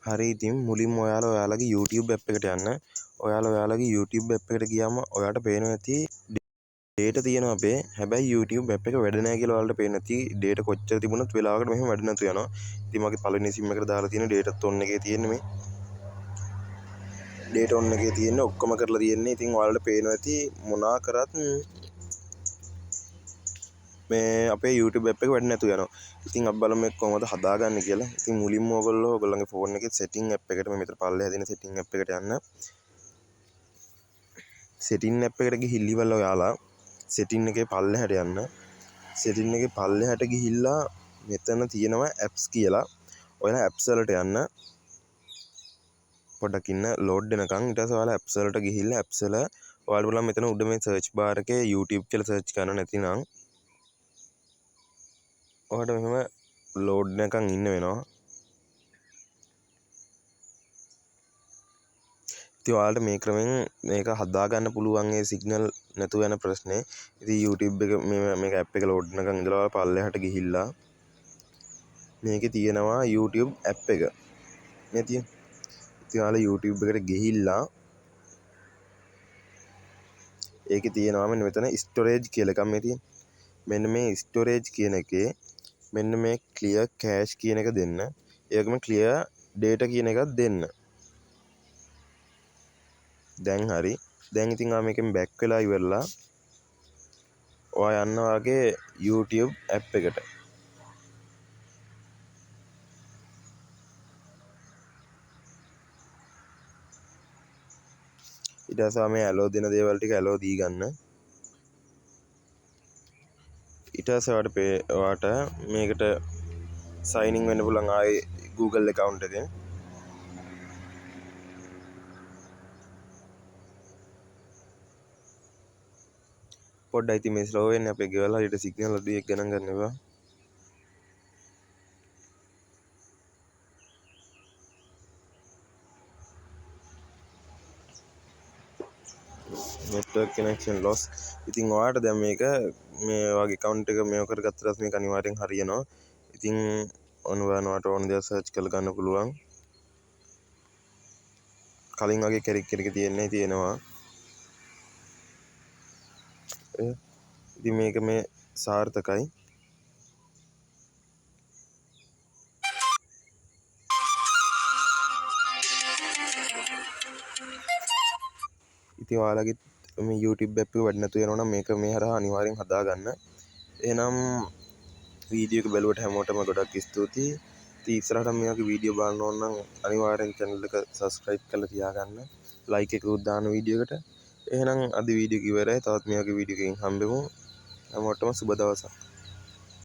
හරි, ඉතින් මුලින්ම ඔයාලා ඔයාලගේ YouTube app එකට යන්න. ඔයාලා ඔයාලගේ YouTube app එකට ගියාම ඔයාලට පේනවා ඇති ඩේටා තියෙනවා අපේ. හැබැයි YouTube app එක වැඩ නෑ කියලා ඔයාලට පේනවා ඇති. ඩේටා කොච්චර තිබුණත් වෙලාවකට මෙහෙම වැඩ නැතු යනවා. ඉතින් මගේ පළවෙනි සිම් එකට දාලා තියෙන ඩේටාත් ඔන් එකේ තියෙන්නේ මේ. ඩේටා ඔන් එකේ තියෙන්නේ ඔක්කොම කරලා තියෙන්නේ. ඉතින් ඔයාලට පේනවා ඇති මොනා කරත් මේ අපේ YouTube app එක වැඩ නැතු යනවා. ඉතින් අපි බලමු මේක කොහොමද හදාගන්නේ කියලා. ඉතින් මුලින්ම ඔයගොල්ලෝ ඔයගොල්ලන්ගේ ෆෝන් එකේ setting app එකට මේ මෙතන පල්ලෙහා තියෙන setting app එකට යන්න. setting app එකට ගිහිල්ලා ඉවරලා ඔයාලා setting එකේ පල්ලෙහාට යන්න. setting එකේ පල්ලෙහාට ගිහිල්ලා මෙතන තියෙනවා apps කියලා. ඔයාලා apps වලට යන්න. පොඩ්ඩක් ඉන්න ලෝඩ් වෙනකන්. ඊට පස්සේ ඔයාලා apps වලට ගිහිල්ලා apps වල ඔයාලට බලන්න මෙතන උඩ මේ search bar එකේ YouTube කියලා search කරන්න නැතිනම් ඔයාලට මෙහෙම ලෝඩ් වෙනකන් ඉන්න වෙනවා. ඉතින් ඔයාලට මේ ක්‍රමෙන් මේක හදාගන්න පුළුවන් ඒ සිග්නල් නැතුව යන ප්‍රශ්නේ. ඉතින් YouTube එක මේක ඇප් එක ලෝඩ් වෙනකන් ඉඳලා ඔයාලා පල්ලෙහාට ගිහිල්ලා මේකේ තියෙනවා YouTube app එක. මේ තියෙන. ඉතින් ඔයාලා YouTube එකට ගිහිල්ලා ඒකේ තියෙනවා මෙන්න මෙතන ස්ටෝරේජ් කියලා එකක් මේ තියෙන. මෙන්න මේ ස්ටෝරේජ් කියන එකේ මෙන්න මේ ක්ලියර් කෑෂ් කියන එක දෙන්න. ඒ වගේම ක්ලියර් ඩේටා කියන එකත් දෙන්න. දැන් හරි. දැන් ඉතින් ආ මේකෙන් බැක් වෙලා ඉවරලා ඔයා යන්න ඔයාගේ YouTube app එකට. ඊට පස්සේ මේ ඇලෝ දෙන දේවල් ටික ඇලෝ දී ගන්න. ඊට පස්සේ ඔයාට මේකට සයින් ඉන් වෙන්න පුළුවන් ආයේ Google account එකෙන්. පොඩ්ඩක් ඉතින් මේ ස්ලෝ වෙන්නේ අපේ ගෙවල් හරියට සිග්නල් අඩුයි එක ගණන් ගන්න එපා. Network connection loss. ඉතින් ඔයාට දැන් මේක මේ ඔයාගේ account එක මේව කරගත්තට පස්සේ මේක අනිවාර්යෙන් හරියනවා. ඉතින් ඔන්න බලන්න ඔයාට ඕන දේවල් සර්ච් කරලා ගන්න පුළුවන්. කලින් වගේ කැරික් කැරික තියෙන්නේ තියෙනවා. ඉතින් මේක මේ සාර්ථකයි. ඉතින් ඔයාලගේ මේ YouTube app එක වැඩ නැතුව යනවා නම් මේක මේ හරහා අනිවාර්යෙන් හදාගන්න. එහෙනම් වීඩියෝ එක බැලුවට හැමෝටම ගොඩක් ස්තුතියි. ඉතින් ඉස්සරහට මේ වගේ වීඩියෝ බලන්න ඕන නම් අනිවාර්යෙන් channel එක subscribe කරලා තියාගන්න. like එකකුත් දාන්න වීඩියෝ එකට. එහෙනම් අද වීඩියෝ එක ඉවරයි. තවත් මේ වගේ වීඩියෝ එකකින් හම්බෙමු. හැමෝටම සුබ දවසක්.